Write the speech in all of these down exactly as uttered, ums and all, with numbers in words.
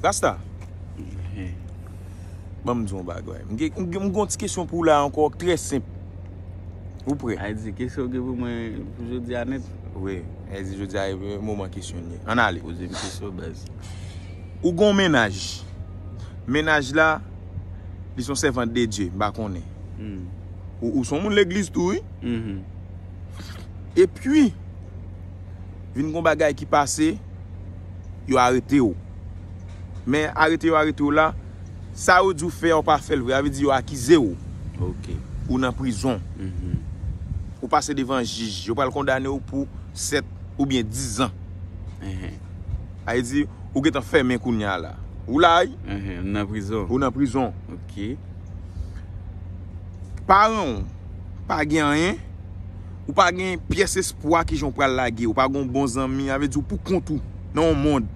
Rasta, ban m di yon bagay. M gen m gen- m gen yon ti kesyon pou w la ankò, trè senp. Ou prè? Ay di, kesyon gen pou mwen pou jodi a nèt. Wi, ay di jodi a e moman kesyon li ye. Ann ale. Poze m kesyon, baz. Ou gen yon mennaj. Mennaj la, li se yon sèvant de Dye, m pa konnen. Hmm. Ou, ou se yon moun legliz tou, wi. Mhm. Epi, vin gen yon bagay ki pase, yo arete w. Men arete yo arete w la, sa yo di w fè a, ou pa fè l vre. Sa vle di yo akize w. Ok. Ou nan prizon. Mhm. Ou pase devan jij. Yo pral kondane w pou sèt oubyen diz an. Enhen. Sa vle di, ou gentan fèmen kounye a la. Ou la, wi. Enhen, nan prizon. Ou nan prizon. Ok. Paran w pa gen anyen. Ou pa gen pyès espwa kijan w pral lage. Ou pa gen yon bon zanmi. Sa vle di w pou kont ou nan yon mond.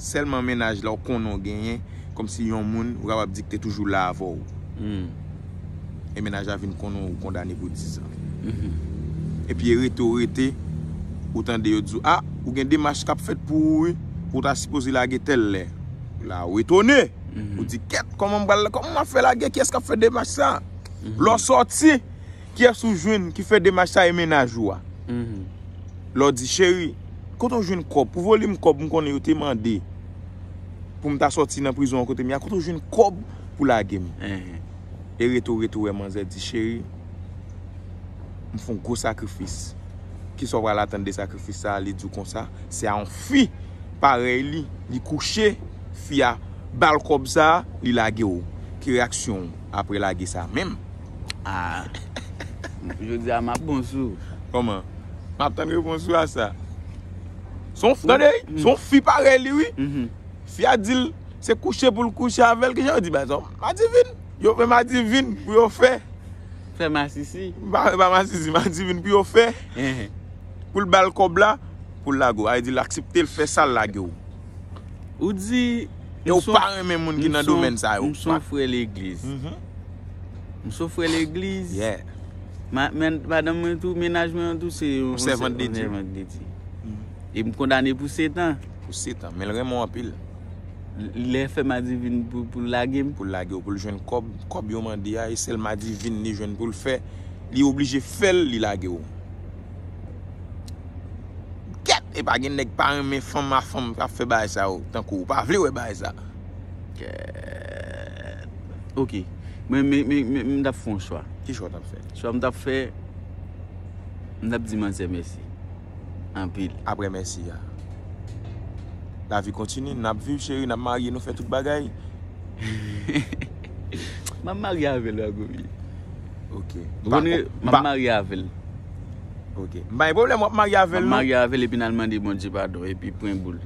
Sèlman mennaj la ou konnen w genyen, kòmsi yon moun ou kapab di ki te toujou la avè w. Hmm. E mennaj la vin konnen w kondane pou diz an. Mhm. Epi e rete w rete, ou tande yo di w, a, ou gen demach k ap fèt pou ou, wi, pou w ta sipoze lage tèl lè. La, ou etone. Mhm. Ou di, kèt, kòman m pral, kòman m ap fè lage? Kiyès k ap fè demach sa? Mhm. Lè w sòti, kiyès ou jwenn ki fè demach sa? E mennaj ou a. Mhm. Lè w di, cheri, kote w jwenn kòb? Pou volim kòb, m konnen yo te mande pou m ta sòti nan prizon an kote m ye a, kote w jwenn kòb pou lage m? Enhen. E rete w rete w wè manzè di, cheri, m fè yon gwo sakrifis. Kisa w pral atann de sakrifis sa a? Li di w konsa, se a yon fi parèy li, li kouche, fi a ba l kòb sa a, li lage w. Ki reyaksyon w apre lage sa menm? Ah. Jodi a, m ap bon sou. Kòman? M ap tann repons ou a sa. Se yon, tande, se yon fi parèy li, wi. Mhm. Fi a di l, se kouche pou l kouche avè l. Kijan yo di bagay sa? Madivin. Yo fè madivin pou yo fè. Fè masisi. Pa, pa masisi, madivin pou yo fè. Enhen. Pou l ba l kòb la, pou l lage w. Sa vle di l aksepte l fè sa, l lage w. Ou di, e ou pa renmen moun ki nan domèn sa yo. M se yon frè legliz. Mhm. M se yon frè legliz. Yeah. Ma, men, madanm mwen tou, mennaj mwen tou, se yon sèvant de Dye. Sèvant de Dye. Mhm. E m kondane pou sèt an. Pou sèt an, men l renmen w anpil. L-, lè fè madivin pou, pou l lage m. Pou l lage w, pou l jwenn kòb, kòb yo mande a, e sèl madivin li jwenn pou l fè, li oblije fè l, li lage w. Kèt, e pa gen nèg pa renmen fanm a fanm k ap fè bagay sa yo, tankou ou pa vle wè bagay sa. Kèt. Ok. Mwen, men, men, men, m t ap fè yon chwa. Ki chwa w t ap fè? Chwa m t ap fè, m t ap di manzè mèsi. Anpil. Apre mèsi a. Lavi kontini, n ap viv, cheri, n ap marye, nou fè tout bagay. M ap marye avè l, Agobi. Ok. Ou konn, m ap marye avè l. Ok. M pa gen pwoblèm, w ap marye avè l, non? M ap marye avè l, epi n al mande Bondye padon, epi pwen boul.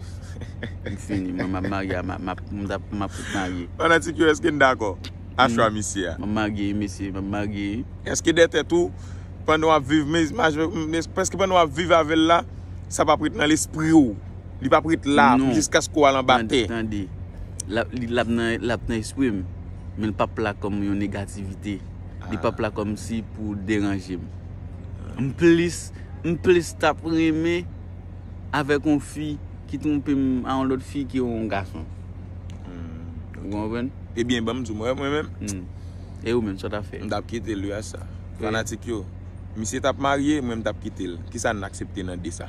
Li fini, mwen, m ap marye, m ap, m ap, m ap, m ap fout marye. Fanatik yo, èske n dakò a chwa misye a? M ap marye, mesye, m ap marye. Èske dèyè tèt ou, pandan w ap viv, men, men, men, èske pandan w ap viv avè l la, sa p ap ret nan lespri w? Li p ap ret la jiskaske w al anba tè. Tande, tande. L ap, li, l ap nan, l ap nan espri m, men l p ap la kòm yon negativite. Li p ap la kòmsi pou deranje m. M plis, m plis t ap renmen avèk yon fi ki twonpe m a yon lòt fi ke yon gason. Hmm, ok. Ou konprann? Ebyen, ban m di w, mwen, mwen menm. Hmm. E ou menm, sa w t ap fè? M t ap kite l, wi, a sa. Wi. Fanatik yo, misye t ap marye, mwen m t ap kite l. Kisa n aksepte nan de sa?